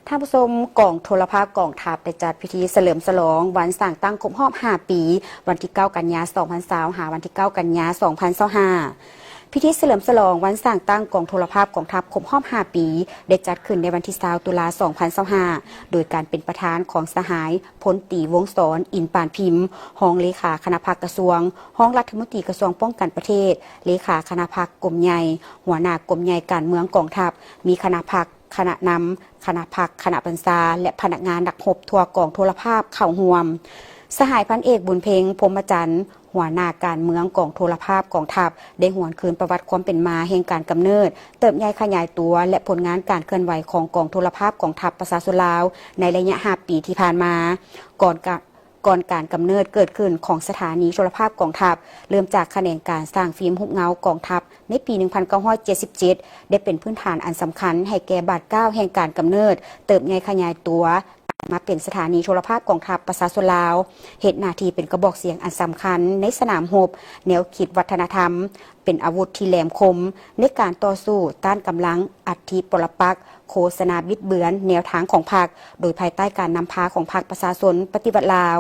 ທ່ານຜູ້ຊົມ, ກອງໂທລະພາບກອງທັບໄດ້ຈັດພິທີສະເຫຼີມສະຫຼອງວັນສ້າງຕັ້ງຄົບຮອບຫ້າປີ, ວັນທີເກົ້າ ກັນຍາ ສອງພັນຊາວ ຫາວັນທີເກົ້າ ກັນຍາ ສອງພັນຊາວຫ້າ. ພິທີສະເຫຼີມສະຫຼອງວັນສ້າງຕັ້ງກອງໂທລະພາບກອງທັບຄົບຮອບຫ້າປີ ໄດ້ຈັດຂຶ້ນໃນວັນທີຊາວ ຕຸລາ ສອງພັນຊາວຫ້າ ໂດຍການເປັນປະທານຂອງສະຫາຍ ພົນຕີ ວົງສອນ ອິນປານພິມ, ຮອງເລຂາຄະນະພັກກະຊວງ, ຮອງລັດຖະມົນຕີກະຊວງປ້ອງກັນປະເທດ, ເລຂາຄະນະພັກກົມໃຫຍ່, ຫົວໜ້າກົມໃຫຍ່ການເມືອງກອງທັບ, ມີຄະນະພັກ, ຄະນະນຳຄະນະພັກ, ຄະນະບັນຊາ ແລະ ພະນັກງານນັກຮົບທົ່ວກອງໂທລະພາບເຂົ້າຮ່ວມ. ສະຫາຍພັນເອກ ບຸນເພັງ ພົມມະຈັນ, ຫົວໜ້າການເມືອງກອງໂທລະພາບກອງທັບ ໄດ້ຫວນຄືນປະຫວັດຄວາມເປັນມາແຫ່ງການກຳເນີດ, ເຕີບໃຫຍ່ຂະຫຍາຍຕົວ ແລະ ຜົນງານການເຄື່ອນໄຫວຂອງກອງໂທລະພາບກອງທັບປະຊາຊົນລາວ ໃນໄລຍະຫ້າປີທີ່ຜ່ານມາ. ກ່ອນກະ ກ່ອນການກຳເນີດເກີດຂຶ້ນຂອງສະຖານີໂທລະພາບກອງທັບ ເລີ່ມຈາກຂະແໜງການສ້າງຟີມຮູບເງົາກອງທັບໃນປີໜຶ່ງພັນເກົ້າຮ້ອຍເຈັດສິບເຈັດ ໄດ້ເປັນພື້ນຖານອັນສຳຄັນໃຫ້ແກ່ບາດກ້າວແຫ່ງການກຳເນີດ, ເຕີບໃຫຍ່ຂະຫຍາຍຕົວ ມາເປັນສະຖານີໂທລະພາບກອງທັບປະຊາຊົນລາວ, ເຮັດໜ້າທີ່ເປັນກະບອກສຽງອັນສຳຄັນໃນສະໜາມຮົບ, ແນວຄິດວັດທະນະທຳ ເປັນອາວຸດທີ່ແຫຼມຄົມໃນການຕໍ່ສູ້ຕ້ານກຳລັງອະທິປົລະປັກ, ໂຄສະນາບິດເບືອນແນວທາງຂອງພັກ, ໂດຍພາຍໃຕ້ການນຳພາຂອງພັກປະຊາຊົນປະຕິວັດລາວ.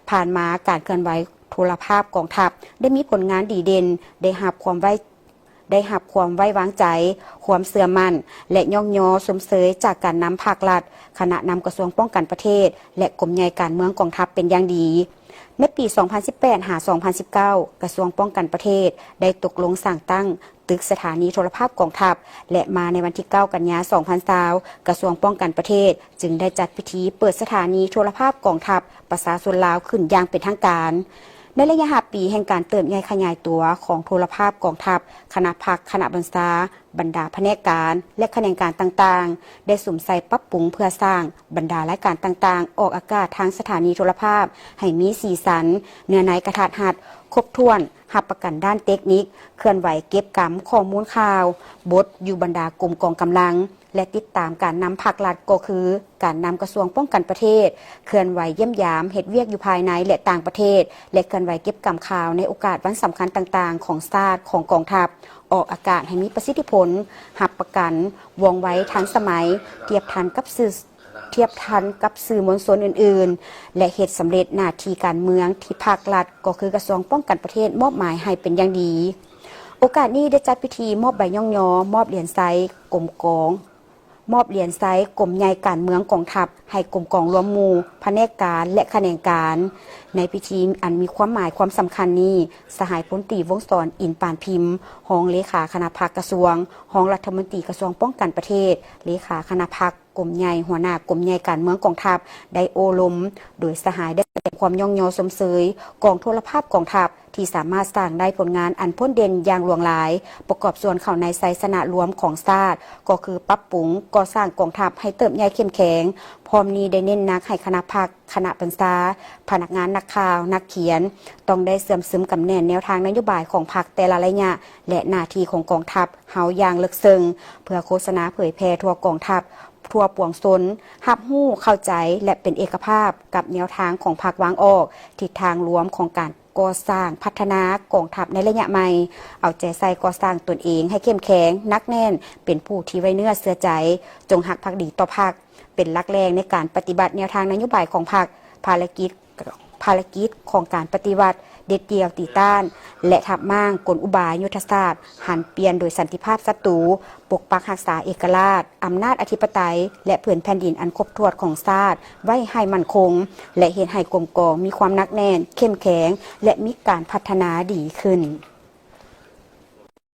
ຜ່ານມາການເຄື່ອນໄຫວໂທລະພາບກອງທັບໄດ້ມີຜົນງານດີເດັ່ນ, ໄດ້ຮັບຄວາມໄວ້ ໄດ້ຮັບຄວາມໄວ້ວາງໃຈ, ຄວາມເຊື່ອໝັ້ນ ແລະ ຍ້ອງຍໍຊົມເຊີຍຈາກການນຳພາກລັດ, ຄະນະນຳກະຊວງປ້ອງກັນປະເທດ ແລະ ກົມໃຫຍ່ການເມືອງກອງທັບເປັນຢ່າງດີ. ໃນປີສອງພັນສິບແປດ ຫາ ສອງພັນສິບເກົ້າ ກະຊວງປ້ອງກັນປະເທດໄດ້ຕົກລົງສ້າງຕັ້ງຕຶກສະຖານີໂທລະພາບກອງທັບ ແລະ ມາໃນວັນທີເກົ້າ ກັນຍາ ສອງພັນຊາວ ກະຊວງປ້ອງກັນປະເທດຈຶ່ງໄດ້ຈັດພິທີເປີດສະຖານີໂທລະພາບກອງທັບປະຊາຊົນລາວຂຶ້ນຢ່າງເປັນທາງການ. ໃນໄລຍະຫ້າປີແຫ່ງການເຕີບໃຫຍ່ຂະຫຍາຍຕົວຂອງໂທລະພາບກອງທັບ, ຄະນະພັກ, ຄະນະບັນຊາ, ບັນດາພະແນກການ ແລະ ຂະແໜງການຕ່າງໆ ໄດ້ສຸມໃສ່ປັບປຸງເພື່ອສ້າງບັນດາລາຍການຕ່າງໆ ອອກອາກາດທາງສະຖານີໂທລະພາບໃຫ້ມີສີສັນ, ເນື້ອໃນກະທັດຮັດ, ຄົບຖ້ວນ, ຮັບປະກັນດ້ານເຕັກນິກ, ເຄື່ອນໄຫວເກັບກຳຂໍ້ມູນຂ່າວ, ບົດຢູ່ບັນດາກົມກອງກຳລັງ ແລະ ຕິດຕາມການນຳພາກລັດ ກໍຄືການນຳກະຊວງປ້ອງກັນປະເທດ ເຄື່ອນໄຫວຢ້ຽມຢາມເຮັດວຽກຢູ່ພາຍໃນ ແລະ ຕ່າງປະເທດ ແລະ ເຄື່ອນໄຫວເກັບກຳຂ່າວໃນໂອກາດວັນສຳຄັນຕ່າງໆຂອງຊາດ, ຂອງກອງທັບ, ອອກອາກາດໃຫ້ມີປະສິດທິຜົນ, ຮັບປະກັນວ່ອງໄວທັນສະໄໝ, ທຽບທັນກັບສື່ ທຽບທັນກັບສື່ມວນຊົນອື່ນໆ ແລະ ເຮັດສຳເລັດໜ້າທີ່ການເມືອງທີ່ພາກລັດ ກໍຄືກະຊວງປ້ອງກັນປະເທດມອບໝາຍໃຫ້ເປັນຢ່າງດີ. ໂອກາດນີ້ໄດ້ຈັດພິທີມອບໃບຍ້ອງຍໍ, ມອບຫຼຽນໄຊກົມກອງ, ມອບຫຼຽນໄຊກົມໃຫຍ່ການເມືອງກອງທັບ ໃຫ້ກົມກອງລວມໝູ່, ພະແນກການ ແລະ ຂະແໜງການ. ໃນພິທີອັນມີຄວາມໝາຍຄວາມສຳຄັນນີ້, ສະຫາຍພົນຕີ ວົງສອນ ອິນປານພິມ, ຮອງເລຂາຄະນະພັກກະຊວງ, ຮອງລັດຖະມົນຕີກະຊວງປ້ອງກັນປະເທດ, ເລຂາຄະນະພັກ ກົມໃຫຍ່, ຫົວໜ້າກົມໃຫຍ່ການເມືອງກອງທັບ ໄດ້ໂອ້ລົມ, ໂດຍສະຫາຍໄດ້ສະແດງຄວາມຍ້ອງຍໍຊົມເຊີຍກອງໂທລະພາບກອງທັບ ທີ່ສາມາດສ້າງໄດ້ຜົນງານອັນໂດດເດັ່ນຢ່າງຫຼວງຫຼາຍ, ປະກອບສ່ວນເຂົ້າໃນໄຊຊະນະລວມຂອງຊາດ, ກໍຄືປັບປຸງກໍ່ສ້າງກອງທັບໃຫ້ເຕີບໃຫຍ່ເຂັ້ມແຂງ. ພ້ອມນີ້ໄດ້ເນັ້ນໜັກໃຫ້ຄະນະພັກ, ຄະນະບັນຊາ, ພະນັກງານ, ນັກຂ່າວ, ນັກຂຽນ ຕ້ອງໄດ້ເຊື່ອມຊຶມກຳແໜ້ນແນວທາງນະໂຍບາຍຂອງພັກແຕ່ລະໄລຍະ ແລະ ໜ້າທີ່ຂອງກອງທັບເຮົາຢ່າງເລິກເຊິ່ງ, ເພື່ອໂຄສະນາເຜີຍແຜ່ທົ່ວກອງທັບ, ທົ່ວປວງຊົນ ຮັບຮູ້ເຂົ້າໃຈ ແລະ ເປັນເອກະພາບກັບແນວທາງຂອງພັກວາງອອກ, ທິດທາງລວມຂອງການກໍ່ສ້າງພັດທະນາກອງທັບໃນໄລຍະໃໝ່, ເອົາໃຈໃສ່ກໍ່ສ້າງຕົນເອງໃຫ້ເຂັ້ມແຂງ, ໜັກແໜ້ນ, ເປັນຜູ້ທີ່ໄວ້ເນື້ອເຊື່ອໃຈ, ຈົ່ງຮັກພັກດີຕໍ່ພັກ, ເປັນຫຼັກແຫຼ່ງໃນການປະຕິບັດແນວທາງນະໂຍບາຍຂອງພັກ, ພາລະກິດ ພາລະກິດຂອງການປະຕິວັດ, ເດັດດ່ຽວຕີຕ້ານ ແລະ ທັບມ້າງກົນອຸບາຍຍຸດທະສາດ, ຫັນປ່ຽນໂດຍສັນຕິພາບສັດຕູ, ປົກປັກຮັກສາເອກະລາດ, ອຳນາດອະທິປະໄຕ ແລະ ພື້ນແຜ່ນດິນອັນຄົບຖ້ວນຂອງຊາດໄວ້ໃຫ້ໝັ້ນຄົງ ແລະ ເຮັດໃຫ້ກົມກອງມີຄວາມໜັກແໜ້ນ, ເຂັ້ມແຂງ ແລະ ມີການພັດທະນາດີຂຶ້ນ.